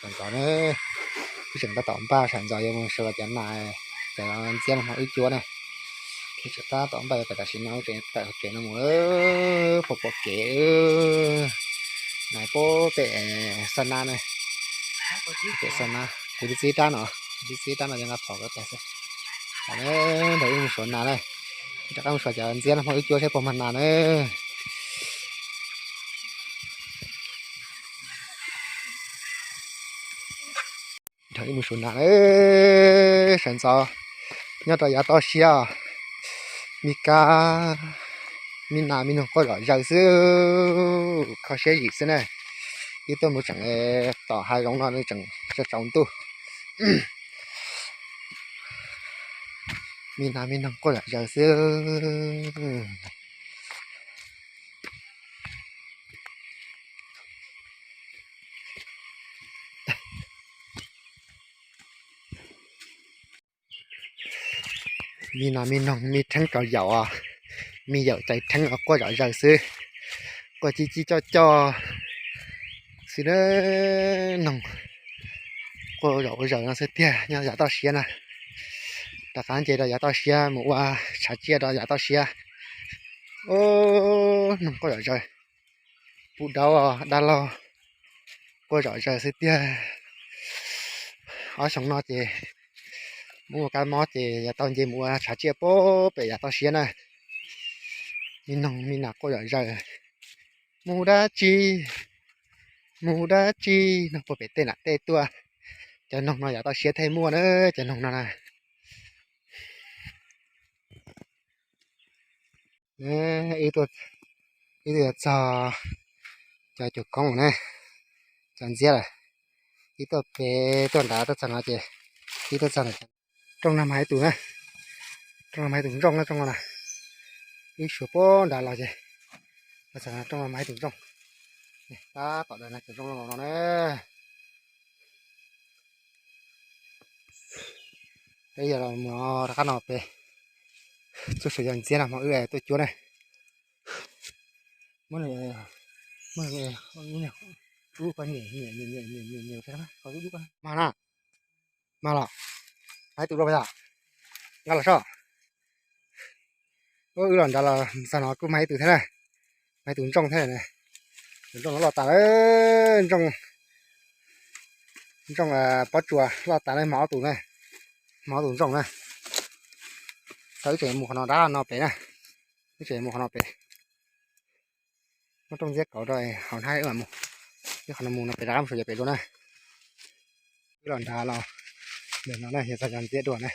Ntxov ne, wb tseem tab tom npaj sawv ntxov yuav mus suav cov nas, cov ntxiab no hmo wb cuab na. Wb tseem tab tom npaj yuav tawm tam sim no, wb tseem tawm hauv tsev no mus puag pom kev na, puag pem Xab Nab na. Pem Xab Nab, kuv twb txib rab no, kuv twb txib rab no yuav nqa phom rau tas xwb. Nrog wb mus suav nas na, rov qab mus suav cov ntxiab no hmo wb cuab saib puas mag nas na. Nrog wb mus suav nas na, sawv ntxov nyob rau yav toj siab, me kab, me nas me noog quaj zom zaws xwb, kho siab zim xwb na. Wb tuaj mus tseem tom hav zoov no tseem tsaus ntuj, me nas me noog quaj zom zaws xwb. Me nas me noog me rheeb rau yaum, me yaum cais rheeb quaj zom zaws xwb, quaj cib cib coj coj xwb na. Noog quaj zom zaws no xwb tiag, nyob yav toj siab na. Rov qab nce rau yav toj siab mus ua tshav tsiaj rau yav toj siab. Noog quaj zom zaws, puv daub dab laug quaj zom zaws xwb tiag. Ob xyoo no ces muab ua kab mob ces yuav tau nce mus ua tshav tsiaj puag pem yav toj siab na. Me noog me nas quaj zom zaws, mus dab tsi, mus dab tsi, noog puag pem tej nam tej tuaj. Cov noog no yav toj siab thiaj muaj na, cov noog no na. Wb twb yuav txog cov cuam koob na, cov ntxiab lawm. Wb tuaj pem tuaj nrad tuaj txog no ces wb tuaj txog ntawm rooj no mas ib tus na, rooj no mas ib tus ntsooj na, rooj no na. Wb suav puag nrad los ces tuaj txog rooj no mas ib tus ntsooj. Tab tom daws no cov ntsooj no na. Peb yog los mus rov qab no pem txuj suav yog ntxiab no hmo wb tuaj cuab na. Muab, muab lub ko nyem nyem nyem nyem nyem nyem ko dub dub ko. Mag na, mag los, mag ib tus dua yom, nqa los sob. Wb los nrad los txog no kuj mag ib tus thiab na, mag ib tus ntsooj thiab na. Tus ntsooj no loj tas lawm, ntsooj, ntsooj pob tsuas loj tas lawm, mag ob tus na, mag ob tus ntsooj na. Txog wb tseem mus qhov no rau no pem na, wb tseem mus qhov no pem. Muab rooj ntxiab kauv rau haus hnab wb mam mus. Wb qhov no mus no pem rov qab mus suav cov pem dua na. Wb los nrad los ntawm no na, yog txog cov ntxiab dua na.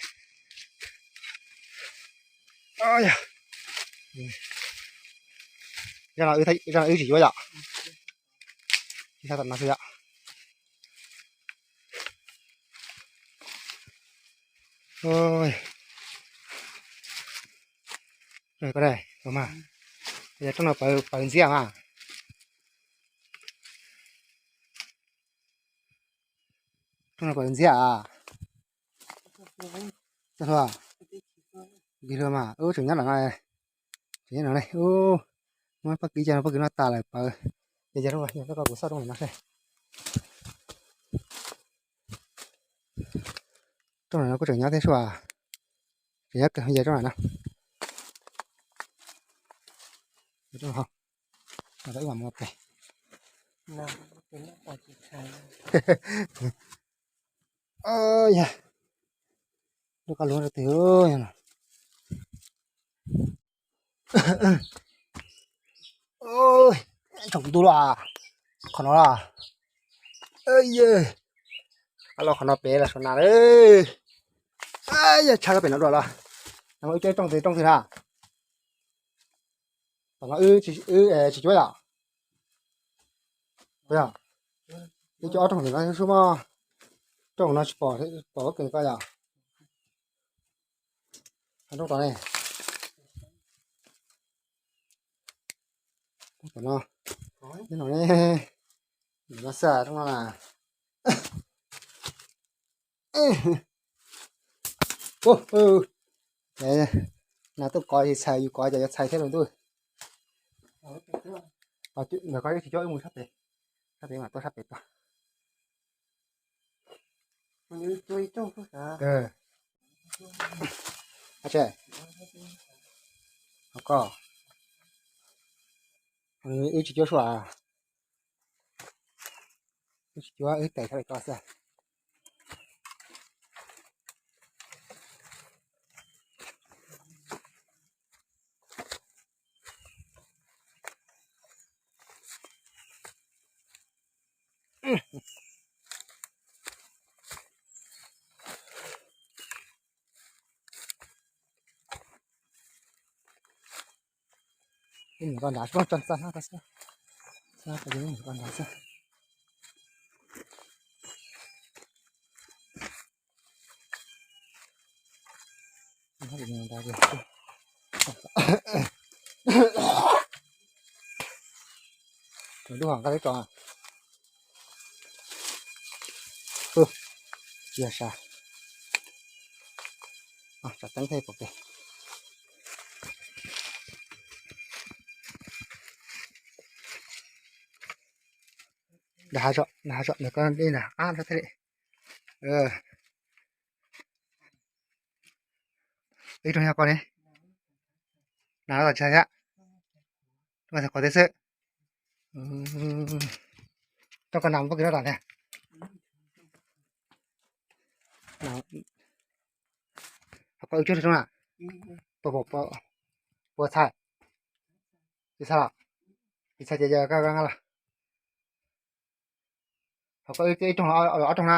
Yog, yog no wb tsis yuav yom. Ib sab tom no xwb yom. Ko, mas, yog rooj no pawv ntxiab mas. Rooj no pawv ntxiab a. Lig hlua mas, wb tseem nyob no, tseem nyob no ne. Muab pob kws coj, pob kws noj tas lawm pawv. Ces yog rooj no, yog koj kuv xauj rooj no seb. Rooj no kuj tseem nyob thiab sua, tseem nyob kawg yog rooj no na. Rooj no, wb mam mus pem. Yog, lub kab lub rau twg no. Tsaus ntuj los, qhov no los, ab los qhov no pem los suav nas lawm. Yog tshaj pem no dua los, no wb cuab rooj twg rooj twg na. Tom no wb tsis cuab yom. Yog, wb cuab ob rooj ntawm no xwb mog. Rooj no tsis pom, pom kawg ko yom. Rooj tom ne, rooj tom no, no ne, no xwb rooj no na. Nas tuaj kov tsis txhais, yus kov ces yuav txhais thiab los ntuj. Ntawm ko wb tsis cuab, wb mus sab pem, sab pem mas tuaj sab pem tod. Ua tse, koj, wb tsis cuab sua, wb tsis cuab, wb tais sawv daws ko xwb. Ib mus ko nrad xwb, tso xa hnab ko xwb, xa ko ib mus ko nrad xwb. Lub hom nqa leb tso. Tsis yog sab, tsam teeb thiaj pom kev. Nram hav zom, nram hav zom nws ko dej nram qab thiaj li. Ib rooj yog ko ne, nas los tsis hais thiab, rooj ko teb xwb. Rooj ko nas puab kis noj tas thiab. Ho koj wb cuab rooj na, puas txhais? Tsis txhais los? Tsis txhais ces yog koj nqa los. Ho koj wb ib rooj los ob rooj na?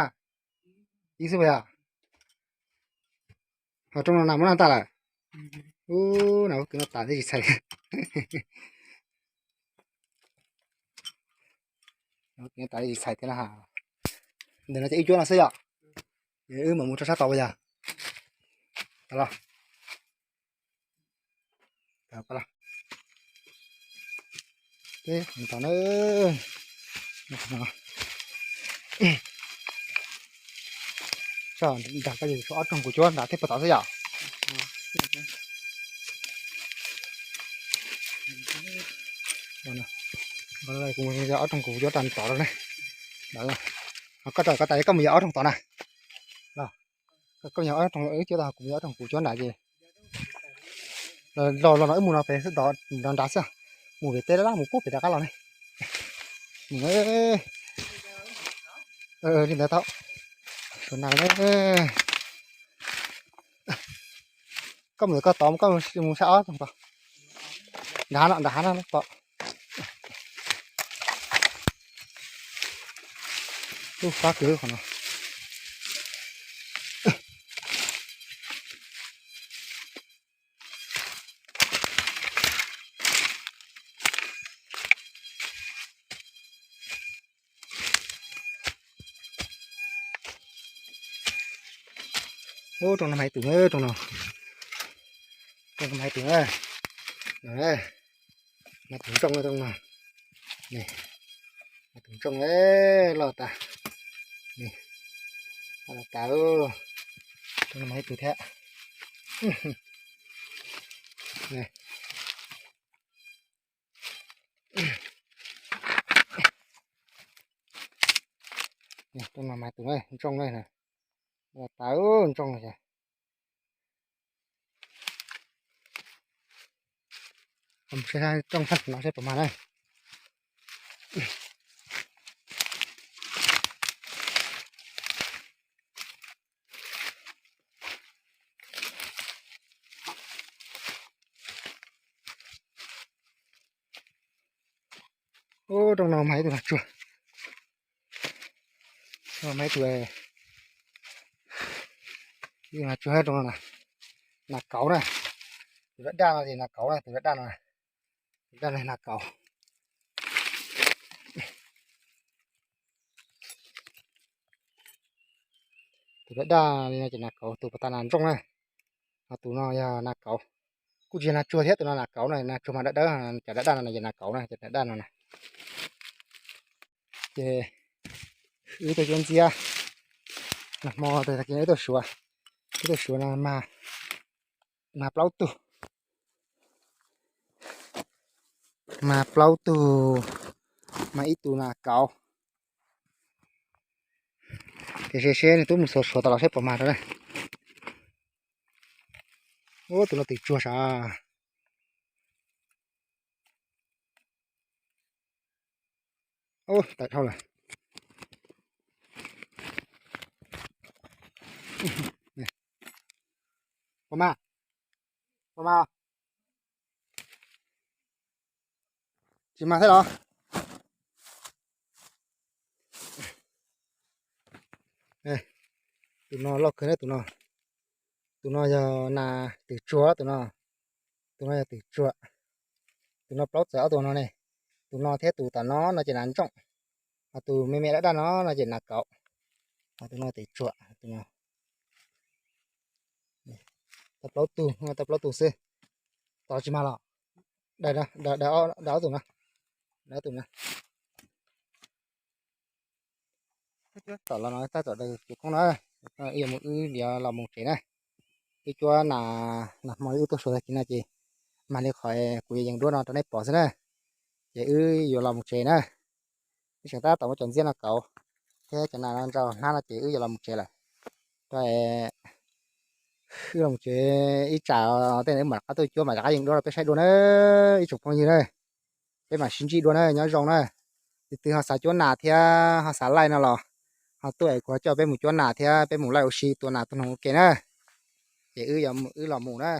Ib xwb puas yog? Ho rooj no nas muab noj tag lawm. Ub, nas puab kis noj tas thiab tsis txhais. Nas puab kis noj tas thiab tsis txhais thiab na. Ntawm no ces wb cuab no xwb yom. Wb mam mus rau sab tod puas yog? Tod los. Tod na. Nrad ko yog ob rooj kuv cuab nrad thiab puag tod xwb yom. Kuv yog ob rooj kuv cuab rau tod lawm ne. Koj rau koj tas koj mus yog ob rooj tod na. Koj yog ob rooj wb cuab tod, kuv yog ob rooj kuv cuab nrad ces los los no wb mus no pem xwb, nrad nrad xwb. Mus pem teb laj mus puag pem rov qab los ne. Li ntawd tau. Suav nas. Koj mus koj tod, koj mus sab ob rooj tod. Nrad no, nrad hav no tod. Ub, fab kawg qhov no. Ub, rooj no mas ib tug, rooj no, rooj no mas ib tug, mas tus ntsooj rooj no, mas tus ntsooj loj tas, loj tas, rooj no mas ib tug thiab. Rooj no mas tus ntsooj na, tas ntsooj no. Rooj no seb puas mag na. Ub, rooj no mas ib tug nas tsuag, mas ib tug nas tsuag, rooj no nas kauv na, tus daj daj no ces nas kauv na, tus daj daj no, tus daj daj no nas kauv. Tus daj daj li no ces nas kauv, tus puas tas nas ntsooj na. Ho tus no yog nas kauv, kuj tsis yog nas tsuag thiab, tus no nas kauv na, nas tsuag mas dawb dawb, cov daj daj no yog nas kauv na, cov daj daj no na. Ces wb tuaj cuab ntxiab, nag hmo tag kis wb tuaj suav, wb tuaj suav no mag plaub tug, mag plaub tug, mag ib tug nas kauv. Ces seb seb nws twb mus xuav xuav tas los saib puas mag rau na. Ub, tus no twm tsuag sav. Ub, tawm dhau lawm. Puas mag? Puas mag? Tsis mag thiab los? Tus no loj kawg na tus no. Tus no yog nas twm tsuag tus no. Tus no yog twm tsuag. Tus no plaub txawm ob tus no ne. Tus no thiab tus tom no no ces nas ntsooj. Ho tus me me daj daj no no ces nas kauv. Ho tus no twm tsuag tus no. Tau plaub tug, tau plaub tug xwb. Tod tsis mag los? Daim, daim ob tug no. Daim ob tug no. Tom los no tab tom daws cuv koob na. Wb yuav mus, wb yuav los mus tsev na. Wb cuab nas, nas hmo wb tuaj suav tag kis no ces mag li qhov kuv yuav yees duab no rau nej pom xwb na. Ces wb yuav los mus tsev na. Wb tseem tab tom muab cov ntxiab no kauv thiab cov nas no nrau hnab no ces wb yuav los mus tsev lawm. Rau wb los mus tsev ib tsam tej no wb mam rov qab tuaj cuab mam rov qab yees duab rau peb saib dua na, ib tsoom phooj ywg na. Peb mam sib ntsib dua na, nyob zoo na. Tus twg ho xav cuab nas thiab ho xav laij no los ho tuaj es kuv ho coj peb mus cuab nas thiab peb mus laij ua si tua nas tua noog ua ke na. Ces wb, wb los mus na.